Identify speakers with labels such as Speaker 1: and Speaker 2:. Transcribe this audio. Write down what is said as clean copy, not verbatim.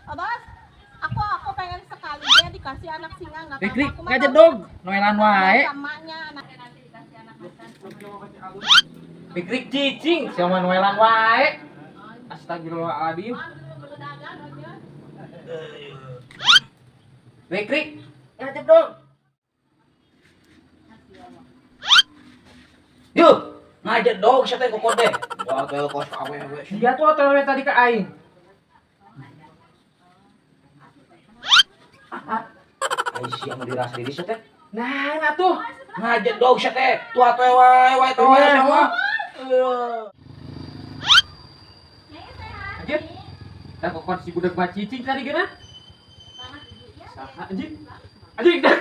Speaker 1: Abas, aku pengen sekali dia dikasih anak singa nggak apa-apa.
Speaker 2: Rikrik
Speaker 1: Aku mah
Speaker 2: ngajedog, noelan wae.
Speaker 1: Samanya nanti dikasih anak macan.
Speaker 2: Rikrik cicing, sia mah noelan wae. Astagfirullahaladzim. Rikrik ngajedog.
Speaker 3: Yuh, ngajedog sia teh kokot teh. Wah, teh kos awewe.
Speaker 2: Dia tuh otw tadi ke aing.
Speaker 3: Ai sia mah dirasa diri sia teh.
Speaker 2: Nah, atuh.
Speaker 3: Ngajedog sia teh. Tua teh wae wae teh wae sia mah.
Speaker 2: Anjir. Dah kokot si budak mah cicing tadi geuna. Saha anjing? Anjing dah.